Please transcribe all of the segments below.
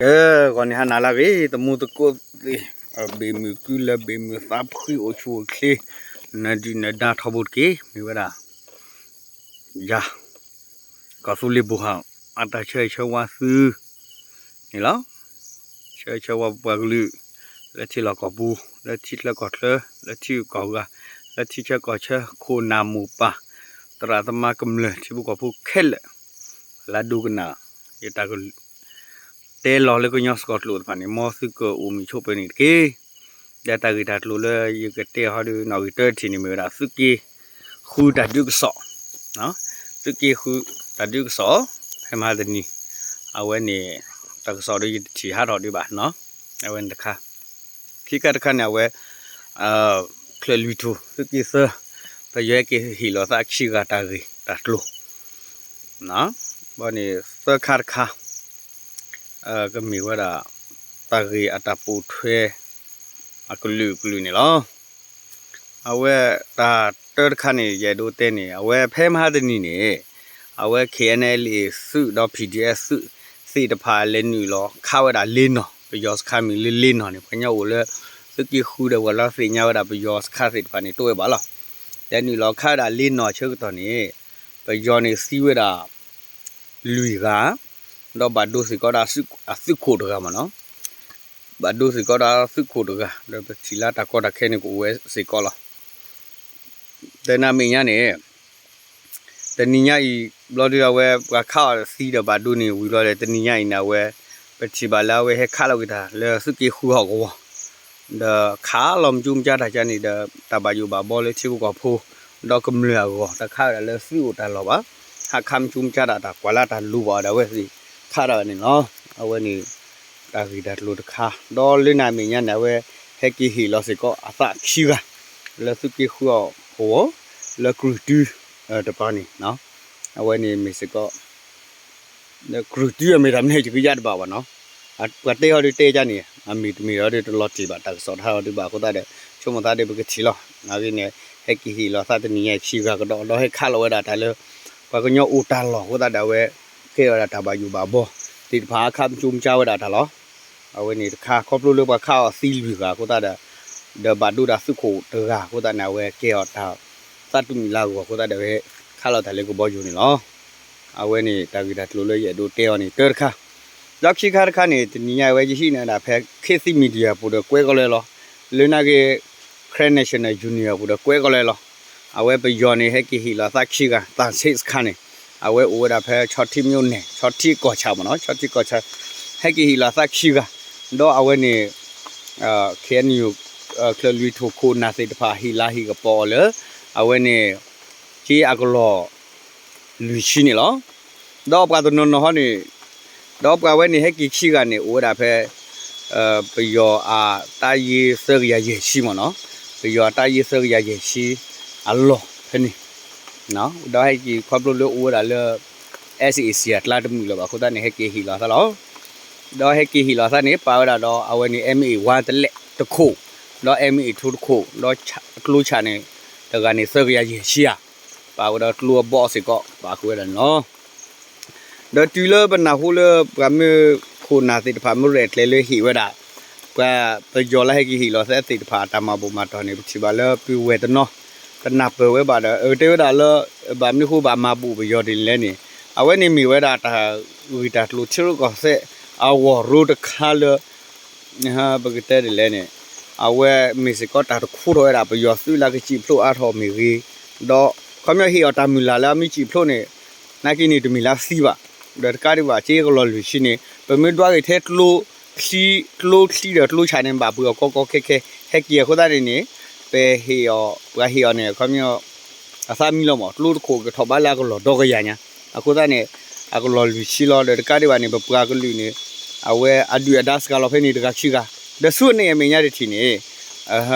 အဂီၢ်န့ၣ် ဟါနၤလၢအဂ့ၤ သမူသကိးသ့ၣ်, ဘ့ၣ်မုၢ်ကုလၢဘ့ၣ်မုၢ်သးဖှံအိၣ်ဆူၣ်အိၣ်ချ့ နဒုၣ်နဒါထီဘိတက့ၢ်. မ့ၢ်ဝဲဒၣ် ယၤ ကီၢ်သူလ့ၤဘူၣ်ဟီၣ် အတၢ်ဆၢဂ့ၤဆၢဝါသုန့ၣ်လီၤ. ဆၢဂ့ၤဆၢဝါပပှၤကလုာ် လၢထံလီၢ်ကီၢ်ပူၤ လၢထံချၢကီၢ်ချၢ လၢထံဂုၤကီၢ်ဂၤ လၢထံဆၢကီၢ်ဆၢ ခိၣ်နၢ်မိၢ်ပၢ် သရၣ်သမါကမျၢၢ် ထံဖိကီၢ်ဖိခဲလၢာ် လၢဒိကနၣ် ယတၢ်ကလုၢ် တဲလီၤလၢကညီစကီးကျိာ်တဖၣ်န့ၣ် မ်သုကအိၣ်မုာ်ဆိးပၢၤန့ၣ်တက့ၢ်. ဒီးတၢ်ဂ့ၢ်တၢ်ကျိၤလၢယကတဲဟီဒုး နီၣ်ဂံၢ်တၢတထံၣ်န့ၣ် မ့ၢ်ဝဲဒၣ် သုးက့ဃုတၢ်ဒုးကစီၣ်, သုးက့ဃုတၢ်ဒုးကစီၣ် ဖဲမဟါတနံၤ အဝဲန့ၣ် တၢ်ကစီၣ်ဒီးယတထံၣ်ဟးထီၣ်ဒံးဘၣ်နီၤ, အဝဲန့ၣ်တခါ ခံခါတခါန့ၣ် အဝဲ ချၢၣ်လွံၢ်ထူၣ် သုးက့သၢ ပယီၤဟဲက့ၤဟ့ၣ်လီၤသးခံဂၤတၢ်ဂ့ၢ်တၢ်ကျိၤ ဘၣ်န့ၣ် သၢခါတခါ ကမ့ၢ်ဝဲဒၣ် တၢ်ဂ့ၢ်အတၢ်ပိာ်ထွဲ အကလုာ်ကလုာ်န့ၣ်လီၤ. အဝဲတၢ်တၢတခါန့ၣ် ယအဲၣ်ဒိးတဲန့ၣ် အဝဲဖဲမဟါတနံၤန့ၣ် အဝဲ KNLA သုးဒီး PDF သုးသ့ၣ်တဖၣ်လဲၤနုာ်လီၤခးဝဲဒၣ်လ့နီၢ် ပယီၤစခါမံၤလၢလ့နီၢ်န့ၣ် ပှၤကညီအိၣ်လၢ သုးက့ဃုဒီး ပှၤလၢသ့ၣ်ညါဝဲဒၣ်ပယီၤစခါသ့ၣ်တဖၣ်န့ၣ် တအိၣ်ဝဲဘၣ်လီၤ. လဲၤနုာ်လီၤခးဝဲဒၣ်လ့နီၢ်ဆၢကတီၢ်န့ၣ် ပယီၤန့ၣ်သံဝဲဒၣ် လွံၢ်ဂၤ ဒီးဘၣ်ဒိစ့ၢ်ကီးဒၣ်အသုးခိၣ်တဂၤမ့ၢ်နီၤ, ဘၣ်ဒိစ့ၢ်ကီးဒၣ်သုးခိၣ်တဂၤ ဒီးပထံၣ်လၢတၢ်ကီတၢ်ခဲန့ၣ်ကအိၣ်ဝဲစ့ၢ်ကီးလီၤ. တနၤမဲာ်ညါန့ၣ် တနံၤညါအံၤ ဘျီဒုးအဝဲပှၤခးအီၤသံဒီးဘၣ်ဒိန့ၣ်ဝံၤလီၤဒီး တနံၤညါအံၤန့ၣ် အဝဲ ပထံၣ်ဘၣ်လၢအဝဲဟဲခးလီၤက့ၤတၢ်လၢသုးက့ဃုဟီၣ်ကဝီၤ ဒီးခးလီၤမ့ၢ်ကၠိမ့ၢ်ကၠၢ်တၢ်ကန့ၣ်ဒီး တၢ်ဘၣ်ယိၣ်ဘၣ်ဘီလၢထံဖိကီၢ်ဖိ ဒီးကမျၢၢ်အဂီၢ် တခးဝဲဒၣ်လၢသုးအိၣ်တၢ်လီၢ်ဘၣ်, ဟးခးမ့ၢ်ကၠိမ့ၢ်ကၠၢ်တၢ် တၢ်ကွၢ်လၢတၢ်လိၤဘၣ်ဒီးအဝဲသ့ၣ်ခးတၢ်န့ၣ်လီၤ. အဝဲန့ၣ် တၢ်ဂ့ၢ်တၢ်ကျိၤတခါ ဒီးလၢနၤမဲာ်ညါန့ၣ် အဝဲဟဲက့ၤဟ့ၣ်လီၤစ့ၢ်ကီးအသးခံဂၤ လၢသုးက့ဃုဟီၣ်ကဝီၤ လၢကြုၢ်တုတပၤန့ၣ် အဝဲန့ၣ်မ့ၢ်စ့ၢ်ကီး ကြုၢ်တုအမ့ၢ်တၢ်မနုၤယကယါတဘၣ်ဘၣ်နီၤ, ပှၤတဲဟီဒုးတဲကန့ၣ် အမ့ၢ်တမ့ၢ်ဟီဒုးတလီၤတံၢ်ဘၣ် တၢ်ကစီၣ်တဟးဟီဒုးဘၣ်အဃိသတးဒီး ဆိကမိၣ်သးဒီးပကထံၣ်လီၤ. အဂ့ၢ်န့ၣ် ဟဲက့ၤဟ့ၣ်လီၤသးတနံၤညါခံဂၤကဒီး ဒီးဟဲခးလီၤဝဲဒၣ်တၢ်လၢ ပှၤကညီအိၣ်တၢ်လီၢ်အဃိသတးဒီး အဝဲကဲဝဲဒၣ်တၢ်ဘၣ်ယိၣ်ဘၣ်ဘီ သ့ၣ်တဖၣ်အခးမ့ၢ်ကၠိမ့ၢ်ကၠၢ်ဝဲဒၣ်တၢ်လီၤ. အဝဲန့ၣ်တခါ ခီဖျိလၢပှၤခးအီၤသံလွံၢ်ဂၤအဃိသတးဒီး ဒီးဘၣ်ဒိဒၣ်သုးခိၣ်တဂၤအဃိသတးန့ၣ် အဝဲကဲအီၤတၢ်သးတူၢ်မံၤလၢအဂီၢ်အဃိသတးဒီး ဝဲခးလီၤတၢ်လၢကဘီယူၤန့ၣ်လီၤ. အဝဲန့ၣ်တၢ်ဂ့ၢ်တၢ်ကျိၤလၢယအဲၣ်ဒိးတဲအီၤန့ၣ် တၢတခါ, ဒီးခံခါတခါန့ၣ် တနံၤညါအဝဲယဟံးန့ၢ်ဒၣ်ဖဲ ခေတ်သစ် Media ပူၤဒီးကွဲးကီးလၢလီၤ. လၢနာ်က့ Karen National Union ပူၤဒီးကွဲးကီးလၢလီၤ. အဝဲပယီၤန့ၣ် ဟဲက့ၤဟ့ၣ်လီၤသးခံဂၤ တၢ်ဆ့စခါန့ၣ် အဝဲအိၣ်ဝဲဒၣ်ဖဲ ခၠီထံမၠိန့ၣ် ခၠီထံကီၢ်ဆၣ်မ့ၢ်နီၤ ခၠီထံကီၢ်ဆၣ် ဟဲက့ၤဟ့ၣ်လီၤသးခံဂၤ, ဒီးအဝဲန့ၣ် KNU ချၢၣ်လွံၢ်ထူၣ်ခိၣ်နၢ်သ့ၣ်တဖၣ်ဟ့ၣ်လၤဟ့ၣ်ကပီၤအီၤလၢ အဝဲန့ၣ် က့အကလီၢ် လွံၢ်ဆံန့ၣ်လီၤ. ဒီးပှၤတနီၤနီၤဟီန့ၣ် ဒီးပှၤဝဲန့ၣ်ဟဲက့ၤခံဂၤန့ၣ် အိၣ်ဝဲဒၣ်ဖဲ ပယီၤအတၢ်ယ့သၢကယၤယဲၢ်ဆံမ့ၢ်နီၤ, ပယီၤအတၢ်ယ့သၢကယၤယဲၢ်ဆံအလီၢ်ဖဲန့ၣ်, ဒီးဟဲက့ၤခီဖျိလၢအိၣ်ဝဲဒၣ်လၢ SAC အကျါတမုာ်လၢၤဘၣ်အဃိသတးန့ၣ် ဟဲက့ၤဟ့ၣ်လီၤသးလီၤ. ဒီးဟဲက့ၤဟ့ၣ်လီၤသးန့ၣ် ပာ်ဝဲဒၣ်ဒီးအဝဲန့ၣ် MA one တလဲၣ်တခိၣ်, ဒီး MA two တခိၣ်, ဒီးကျိဆၣ်န့ၣ် တဂၤန့ၣ်သၢကယၤယဲၢ်ဆံဧါ, ပာ်ဝဲဒီးကျိအဘီအစ့ၢ်ကီး ပာ်ဃုာ်ဝဲဒၣ်န့ၣ်လီၤ. ဒီးတုၤလၢပနၢ်ဟူလၢပှၤမ့ၢ်ခိၣ်နၢ်သ့ၣ်တဖၣ်မ့ၢ်ရဲၣ်ကျဲၤလၢဟ့ၣ်ဝဲဒၣ် ပှၤပယီၤလၢဟဲက့ၤဟ့ၣ်လီၤသးသ့ၣ်တဖၣ်အတၢ်မၤဘူၣ်မၤတီၢ်န့ၣ် ပထံၣ်ဘၣ်လၢပုၢ်ဝဲၢ်တနီၤ ကနၢ်ပၢၢ်ဝဲဘၣ်ဒီး အကတဲဝဲဒၣ်လၢ ဘၣ်မနုၤဃိဘၣ်မၤဘူၣ်ပယီၤဒ်လဲၣ်န့ၣ် အဝဲန့ၣ်မ့ၢ်ဝဲဒၣ်တၢ်ဂ့ၢ်တၢ်ကျိၤထံရူၢ်ကီၢ်သဲးအဂီၢ်ရိတခါလၢ ပကတဲဒ်လဲၣ်န့ၣ် အဝဲမ့ၢ်စ့ၢ်ကီးတၢ်တခူထီၣ်ဝဲဒၣ်ပယီၤသုးလၢကစံာ်ဖျိးအါထီၣ်မ့ၢ်ဂ့ၤ, ဒီးခီပညီဟ့ၣ်အီၤတၢ်မုၢ်လၢ်လၢအမ့ၢ်စံာ်ဖျိးန့ၣ် နာ်က့န့ၣ်တမ့ၢ်လၢသံဘၣ်, ဒီးတကးဒံးဘၣ် က့ကလီၢ်လွံၢ်ဆံန့ၣ် ပမ့ၢ်ဒွးဂ့ၤထဲကျိ ကျိချံဒီးကျိဆၣ်န့ၣ် ဘၣ်ပှ့ၤအီၤကီကီခဲခဲ ဟဲက့ၤအဃိသတးန့ၣ်န့ၣ် ပဟ့ၣ်အီၤ ပှၤဟ့ၣ်အီၤန့ၣ် ခီပညီ အသးမံလီၤမး ကျိတခိၣ်ကထီၣ်ဘးလၢအကလီၢ်ဒီကယၤညါ, အဃိသတးန့ၣ် အကလီၢ်လွံၢ်ဆံလီၤ ဒီးတကးဒံးဘၣ်န့ၣ် ပပှၤကလုာ်န့ၣ် အဝဲအဒုၣ်အဒါစှၤလီၤဖဲန့ၣ်တဂၤခံဂၤ, ဒီးဆူအန့ၣ်အမဲာ်ညါတထံၣ်န့ၣ်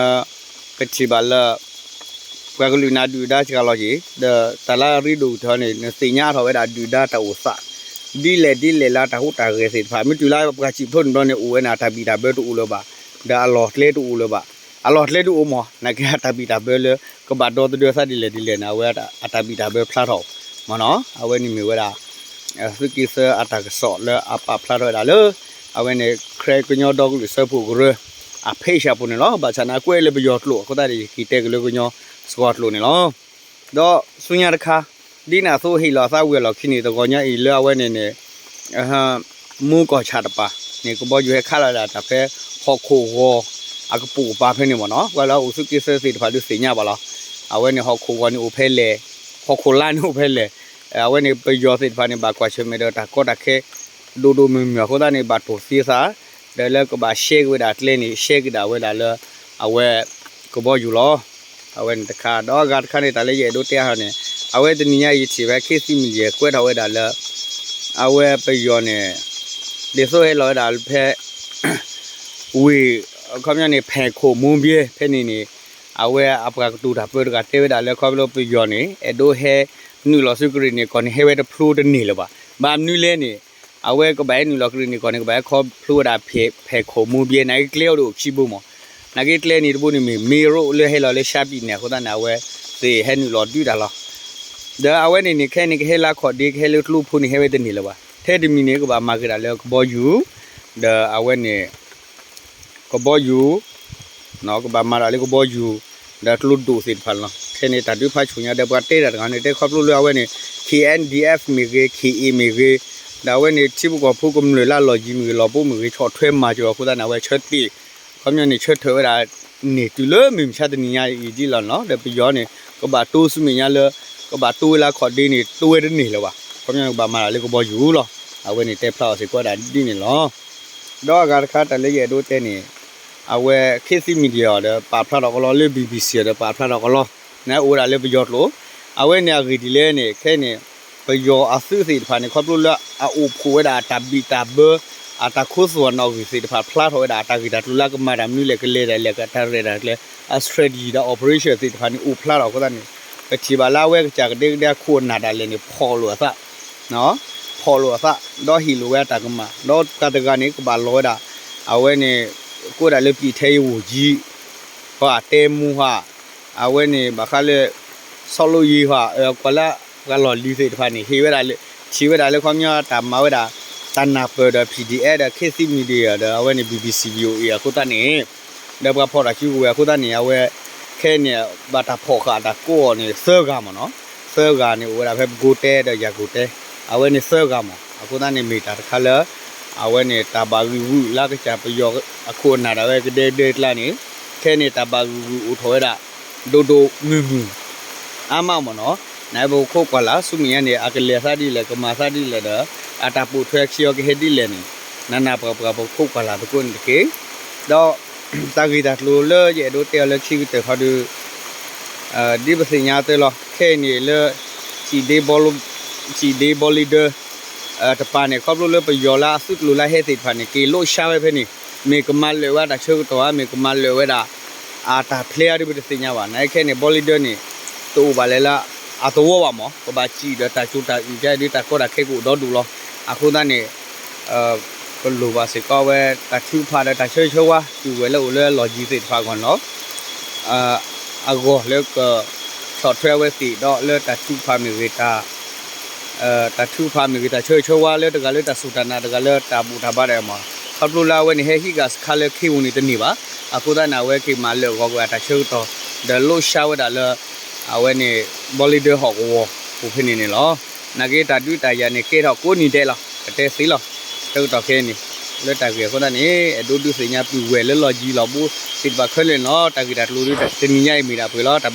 ပထံၣ်ဘၣ်လၢ ပှၤကလုာ်န့ၣ်အဒုၣ်အဒါစှၤလီၤက့ၤ ဒီးတၢ်လၢအရ့ဒိၣ်ကတၢၢ်န့ၣ် နသ့ၣ်ညါထီၣ်ဝဲဒၣ်ဒုၣ်ဒါတၢ်အိၣ်သး ဒ်လဲၣ်ဒ်လဲၣ်လၢတၢ်ဟူးတၢ်ဂဲၤသ့ၣ်တဖၣ် မ့ၢ်တုၤလၢပှၤစံာ်ဖျိးန့ၣ်ဘျီန့ၣ် အိၣ်ဝဲန့ၣ် အတၢ်ဘံၣ်တၢ်ဘၢတအိၣ်လၢၤဘၣ်, ဒီးအလီၢ်ကျဲတအိၣ်လၢၤဘၣ်, အလီၢ်ကျဲတအိၣ်မး နာ်က့အတၢ်ဘံၣ်တၢ်ဘၢလၢ ကဘၣ်ဒီသဒၢသးဒ်လဲၣ်ဒ်လဲၣ်န့ၣ် အဝဲအတၢ်ဘံၣ်တၢ်ဘၢဖျါထီၣ်မးနီၤ, အဝဲန့ၣ်မ့ၢ်ဝဲဒၣ် သုးက့သၢအတၢ်ကစီၣ်လၢအပာ်ဖျါထီၣ်ဝဲဒၣ်လၢ အဝဲန့ၣ် Karen ကညီဒီကလုာ်စၢဖှိၣ်ကရၢ အ page အပူၤန့ၣ်လီၤ. ဘၣ်ဆၣ်န့ၣ် အကွဲးလၢပယီၤကျိာ်အဃိသတးန့ၣ် ယက့ၤတဲက့ၤလၢကညီစှီၤကျိာ်န့ၣ်လီၤ. ဒီးဆူညါတခါ ဒ်န့ၣ်အသိးဟ့ၣ်လီၤအသးဝံၤအလီၢ်ခံန့ၣ် တဂီၤညါအံၤလၢအဝဲန့ၣ်န့ၣ် မူကီၢ်ဆၣ်တပၤန့ၣ် ကဘီယူၤဟဲခးလီၤဝဲဒၣ်တၢ်ဖဲဟီၣ်ခိၣ်ဂီၤအကပိာ်ကပၤဖဲန့ၣ်မ့ၢ်နီၤ, ပှၤလၢအအိၣ်ဆူက့ၤဆၢသ့ၣ်တဖၣ်ဒုးသ့ၣ်ညါဘၣ်လီၤ. အဝဲန့ၣ်ဟီၣ်ခိၣ်ဂီၤန့ၣ်အိၣ်ဖဲလဲၣ်, ဟီၣ်ခိၣ်လါန့ၣ်အိၣ်ဖဲလဲၣ်, အဝဲန့ၣ်ပယီၤသ့ၣ်တဖၣ်န့ၣ် ဘၣ်ကွၢ်ဆၢၣ်မဲာ်ဒီးတၢ်ကီတၢ်ခဲ ဒိၣ်ဒိၣ်မုၢ်မုၢ်အဃိသတးန့ၣ် ဘၣ်တိၢ်သံအသး ဒီးလၢကဘၣ်ရှဲက့ၤဝဲဒၣ်ကျဲန့ၣ် ရှဲက့ၤဒၣ်ဝဲဒၣ်လၢ အဝဲ ကဘီယူၤလီၤ. အဝဲန့ၣ်တခါ ဒီးအဂၤတခါန့ၣ် တၢ်လၢယအဲၣ်ဒိးတဲအါထီၣ်န့ၣ် အဝဲတနံၤညါအံၤထံၣ်ဖဲ ခေတ်သစ် Media ကွဲးထီၣ်ဝဲဒၣ်လၢ အဝဲပယီၤန့ၣ် ဒ်သိးဟဲလီၤဝဲဒၣ်ဖဲ ဝ့ၢ် ခီပညီန့ၣ် ဖဲခိၣ်မူဘ့ၣ်ဖဲန့ၣ်န့ၣ် အဝဲအပှၤကတိၤတၢ်ပၢတဂၤတဲဝဲဒၣ်လၢ ခီဖျိပယီၤန့ၣ် အဲၣ်ဒိးဟဲနုာ်လီၤဆူကရ့ၣ်နံၣ်ကီၢ်န့ၣ် ဟဲဝဲတဖျိတန့ၢ်လၢၤဘၣ်. ဘၣ်မနုၤလဲၣ်န့ၣ် အဝဲကဘၣ်ဟဲနုာ်လီၤကရ့ၣ်နံၣ်ကီၢ်န့ၣ် ကဘၣ်ဟဲခီဖျိဝဲဒၣ်ဖဲ ဖဲခိၣ်မူဘ့ၣ် နာ်က့ကျဲအိၣ်ဒီးအိၣ်ခံဘိမး, နာ်က့ကျဲန့ၣ်တဘိန့ၣ်မ့ၢ် မ့ၢ်ရိးလၢဟဲလီၤလၢရှါပံၤန့ၣ်အဃိသတးန့ၣ် အဝဲသ့ၣ်ဟဲနုာ်လီၤဒုးတၢ်လီၤ. ဒီးအဝဲန့ၣ်န့ၣ် ခဲအံၤန့ၣ် ကဟဲလၢအခီၣ်ဒ့ ကဟဲလၢကျိဖိန့ၣ် ဟဲဝဲတန့ၢ်လၢၤဘၣ်. ထဲတမံၤန့ၣ် ကဘၣ်မၤက့ၤဒၣ်လၢကဘီယူၤ ဒီးအဝဲန့ၣ် ကဘီယူၤ ကဘၣ်မၤဒၣ်လၢကဘီယူၤ ဒီးကျိဒိၣ်သ့ၣ်တဖၣ်န့ၣ်လီၤ. ခဲန့ၣ် တၢ်ဒုးဖးဆူၣ်ညါဒီး ပှၤတဲတၢ်တဂၤန့ၣ် တဲခီဖျိလၢအဝဲန့ၣ် K N D F မ့ၢ်ဂ့ၤ K A မ့ၢ်ဂ့ၤ, ဒီးအဝဲန့ၣ် ထံဖိကီၢ်ဖိကမျၢၢ်လၢအလီၢ်ယံၤမ့ၢ်ဂ့ၤ လီၤဘိမ့ၢ်ဂ့ၤ ဆီၣ်ထွဲမၤစၢၤအဃိသတးန့ၣ် အဝဲဆၢတဲာ် ခီပညီန့ၣ် ဆၢထၢၣ်ဝဲဒၣ်န့ၣ် တုၤလၢမုၢ်မဆါတနံၤညါအံၤဒ်လီၤန့ၣ်လီၤ. ဒီးပယီၤန့ၣ် ကဘၣ်တိစူမဲာ်ညါလၢ ကဘၣ်တိဝဲလၢအခီၣ်ဒ့န့ၣ် တိဝဲတန့ၢ်လၢၤဘၣ်. ခီပညီန့ၣ် ကဘၣ်မၤဒၣ်လၢကဘီယူၤလီၤ. အဝဲန့ၣ်တဲဖျါအီၤစ့ၢ်ကီးဝဲဒၣ်ဒ်န့ၣ်လီၤ. ဒီးအဂၤတခါတၢ်လၢယအဲၣ်ဒိးတဲန့ၣ် အဝဲ ခေတ်သစ် Media ဒီး ပာ်ဖျါထီၣ်ကလီလၢ B B C ဒီး ပာ်ဖျါထီၣ်ကလီ န့ၣ်အိၣ်ဝဲဒၣ်လၢပယီၤကျိာ် အဝဲန့ၣ်အဂ့ၢ်ဒ်လဲၣ်န့ၣ် ခဲအံၤန့ၣ် ပယီၤအသုးသ့ၣ်တဖၣ်န့ၣ် ခီဖျိလၢအအိၣ်ဖှိၣ်ဝဲဒၣ်အတၢ်ဘံၣ်တၢ်ဘၢ အတၢ်ခိသူၣ်အနီၣ်ဂံၢ်သ့ၣ်တဖၣ် ဖျါထီၣ်ဝဲဒၣ်အတၢ်ဂ့ၢ်တၢ်ကျိၤလၢကမၤတၢ်မနုၤလဲၣ် ကလဲၤတၢ်လဲၣ် ကတၢ်ရဲၣ်တၢ်ကျဲၤ အ strategy ဒီး operation သ့ၣ်တဖၣ်န့ၣ် အိၣ်ဖျါထီၣ်အဃိသတးန့ၣ် ပထံၣ်ဘၣ်လၢအဝဲကစၢ်ကဒဲကဒဲအခိၣ်အနၢ်ဒၣ်လဲာ်န့ၣ် ဖီၣ်လိာ်အသး ဖီၣ်လိာ်အသး ဒီးဟ့ၣ်လိာ်ဝဲအတၢ်ကမၣ် ဒီးပှၤတဂၤန့ၣ် ကဘၣ်လီၤဝဲဒၣ် အဝဲန့ၣ် ကအိၣ်ဒၣ်လၢ ပြည်ထဲရေးဝန်ကြီး ဟီ အတဲမူဟီ အဝဲန့ၣ် ဘၣ်ဃးလၢ ဆီၣ်လိယံၤဟီ ကွၢ်လၢပှၤလီၢ်လံၤသ့ၣ်တဖၣ်န့ၣ် ဟ့ၣ်ဝဲဒၣ်လၢ ထံၣ်ဝဲဒၣ်လၢခီပညီတၢ်မၤဝဲဒၣ် တၢ်နၢ်ပၢၢ်ဒီး P D F ဒီး ခေတ်သစ် Media ဒီး အဝဲန့ၣ် B B C V O A အဃိသတးန့ၣ် ဒီးပှၤဖီၣ်တၢ်စုကဝဲၤအဃိသတးန့ၣ် အဝဲ ခဲအံၤန့ၣ် ဘၣ်တၢ်ဖီၣ်ဃာ်တၢ်ကိးအီၤန့ၣ် သၢဂၤမ့ၢ်နီၤ, သၢဂၤန့ၣ် အိၣ်ဝဲဒၣ်ဖဲ ပကိးတဲ ဒီး ယၤကိးတဲ အဝဲန့ၣ်သၢဂၤမ့ၢ် အဃိသတးန့ၣ် မ့ၢ်တၢ်တခါလၢ အဝဲန့ၣ် တၢ်ဘၣ်ဂံာ်ဂူာ်လၢကစၢ်ပယီၤအခိၣ်အနၢ်ဒၣ်ဝဲကဒဲကဒဲအကျါန့ၣ် ခဲအံၤန့ၣ် တၢ်ဘၣ်ဂံာ်ဂူာ်အိၣ်ထီၣ်ဝဲဒၣ် ဒိၣ်ဒိၣ်မုၢ်မုၢ် အါမးမ့ၢ်နီၤ, နပခိးကွၢ်လၢ်ဆူမဲာ်ညါန့ၣ် အကလဲၤသးဒ်လဲၣ် ကမၤသးဒ်လဲၣ်ဒီး အတၢ်ပိာ်ထွဲခံအီၤကဟဲဒ်လဲၣ်န့ၣ် နနၢ်ပှၤပှၤပခိးကွၢ်လၢ်သကိးန့ၣ်တက့ၢ်. ဒီး တၢ်ဂ့ၢ်တၢ်ကျိၤလၢယအဲၣ်ဒိးတဲအီၤလၢခံကတၢၢ်ခီဒီး ဒ်ပသ့ၣ်ညါတၢ်လီၤ ခဲအံၤန့ၣ်လၢ စံၣ်ဒ့ဘီလံဒၢ တပၤန့ၣ် ခီဖျိလၢပယီၤလၢအသုးကျိၤလၢဟဲသ့ၣ်တဖၣ်န့ၣ် က့ၤလိာ်ရှါဝဲဖဲန့ၣ် မ့ၢ်ကမၤလၢာ်ဝဲတၢ်ဆၢကတီၢ်ဧါ မ့ၢ်ကမၤလၢာ်ဝဲဒၣ် အတၢ်ဖျဲအါဒ်ပတသ့ၣ်ညါဘၣ်. နာ်က့ခဲအံၤန့ၣ် ဘီလံဒၢန့ၣ် တအိၣ်ဘၣ်လၢၤလၢအသဝီဘၣ်မ့ၢ် ကဘၣ်စံၣ်ဒီးတၢ်ကၠိတၢ်အုၣ်ကဒ်တၢ်ကီတၢ်ခဲကအိၣ်ဒီဒူၣ်လီၤ. အဃိသတးန့ၣ် ကလိၣ်ဘၣ်စ့ၢ်ကီးဝဲ တၢ်ထုကဖၣ်ဒီးတၢ်ဆၢဂ့ၤဆၢဝါ တုၤဝဲလၢအိၣ်လၢလီၢ်ယံၤသ့ၣ်တဖၣ်အဂီၢ်န့ၣ်လီၤ. အဂီၢ်လၢက ဆီၣ်ထွဲဝဲသ့ၣ်ဒီးလၢတၢ်ထုကဖၣ်မ့ၢ်ဂ့ၤ တၢ်ထုကဖၣ်မ့ၢ်ဂ့ၤ တၢ်ဆၢဂ့ၤဆၢဝါလၢတဂၤလၢတၢ်စူၢ်တၢ်နာ် တဂၤလၢတၢ်ဘူၣ်တၢ်ဘါဒၣ်မ့ၢ် ခီဖျိလၢအဝဲန့ၣ် ဟဲဟံးဃာ်စခါလၢခ့ပူၤန့ၣ်တန့ၢ်ဘၣ်. အဃိသတးန့ၣ် အဝဲက့ၤမၤလၢာ်ဂီၤကွံာ်အတၢ်ဆၢကတီၢ် ဒီးလိာ်ရှါဝဲဒၣ်လၢ အဝဲန့ၣ် ဘီလံဒၢဟီၣ်ကဝီၤပူၤဖဲန့ၣ်န့ၣ်လီၤ. နာ်က့တၢ်ဒုးတၢ်ယၤန့ၣ် ကဲထီၣ်ကိးနံၤဒဲးလီၤ. ကတဲသ့လီၤ. ဆၢကတီၢ်ခဲအံၤန့ၣ် လၢတၢ်ဂ့ၢ်အဃိသတးန့ၣ် အဲၣ်ဒိးဒုးသ့ၣ်ညါပုၢ်ဝဲၢ်လၢလီၢ်ယံၤလီၢ်ဘူးသ့ၣ်တဖၣ်ခဲလၢာ်န့ၣ်လီၤ. တၢ်ဂ့ၢ်တၢ်ကျိၤဒုးတနံၤညါအံၤမ့ၢ်ဒၣ်ပှဲၤလီၤ.